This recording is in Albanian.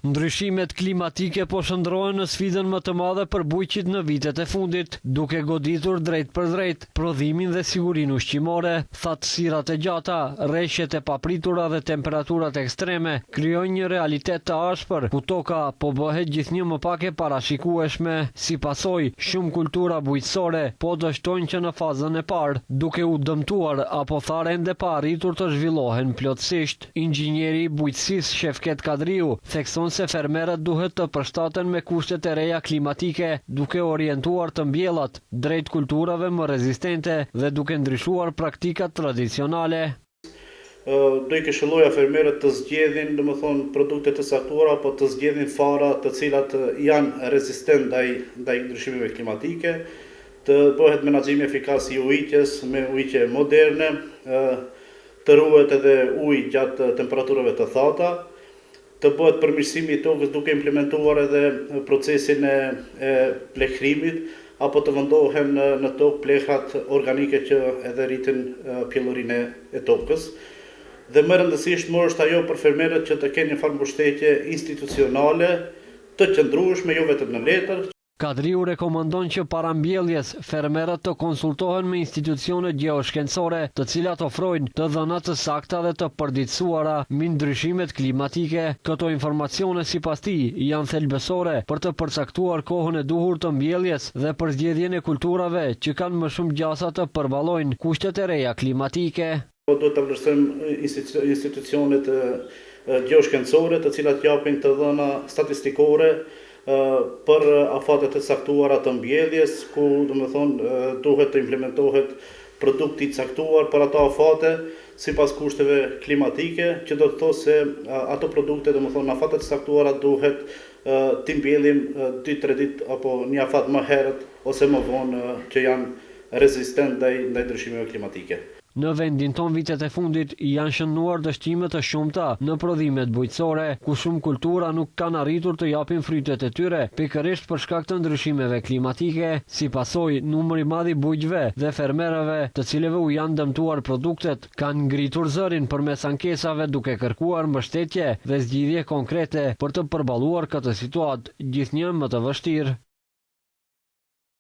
Ndryshimet klimatike po shndërrohen në sfidën më të madhe për bujqit në vitet e fundit, duke goditur drejtpërdrejt prodhimin dhe sigurinë ushqimore. Thatësirat e gjata, reshjet e papritura dhe temperaturat ekstreme krijojnë një realitet të ashpër, ku toka po bëhet gjithnjë më pak e parashikueshme. Si pasojë, shumë kultura bujqësore po dështojnë që në fazën e parë, duke u dëmtuar apo tharë ende pa arritur të zhvillohen plotësisht. Inxhinieri i bujqësisë Shefket Kadriu thekson se fermerët duhet të përshtaten me kushtet e reja klimatike, duke orientuar të mbjellat drejt kulturave më rezistente dhe duke ndryshuar praktikat tradicionale. Do i këshilloja fermerët të zgjedhin, domethënë, produkte të caktuara apo të zgjedhin fara të cilat janë rezistent ndaj ndaj ndryshimeve klimatike, të bëhet menaxhimi efikas i ujitjes me ujitje moderne, të ruhet edhe ujë gjatë temperaturave të thata. Të bëhet përmirësimi i tokës duke implementuar edhe procesin e e plehrimit apo të vendohen në tokë plehrat organike që edhe rritin pjellorinë e tokës. Dhe më e rëndësishme është ajo për fermerët që të kenë një farë mbështetje institucionale të qëndrueshme jo vetëm në letër. Kadriu rekomandon që para mbjelljes, fermerët të konsultohen me institucionet gjeoshkencore, të cilat ofrojnë të dhëna të sakta dhe të përditësuara mbi ndryshimet klimatike. Këto informacione, sipas tij, janë thelbësore për të përcaktuar kohën e duhur të mbjelljes dhe përzgjedhjen e kulturave që kanë më shumë gjasa të përballojnë kushtet e reja klimatike. Po duhet të vlerësojmë institucionet gjeoshkencore të cilat japin të dhëna statistikore për afate të caktuara të mbjelljes, ku domethënë duhet të implementohet produkti i caktuar për ato afate sipas kushteve klimatike, që do të thotë se ato produkte domethënë në afate të caktuara duhet t'i mbjellim 2-3 ditë apo një afat më herët ose më vonë që janë rezistent ndaj ndaj ndryshimeve klimatike. Në vendin tonë vitet e fundit janë shënuar dështime të shumta në prodhimet bujqësore, ku shumë kultura nuk kanë arritur të japin frytet e tyre, pikërisht për shkak të ndryshimeve klimatike. Si pasojë, numër i madh i bujqve dhe fermerëve, të cilëve u janë dëmtuar produktet, kanë ngritur zërin përmes ankesave duke kërkuar mbështetje dhe zgjidhje konkrete për të përballuar këtë situatë gjithnjë më të vështirë.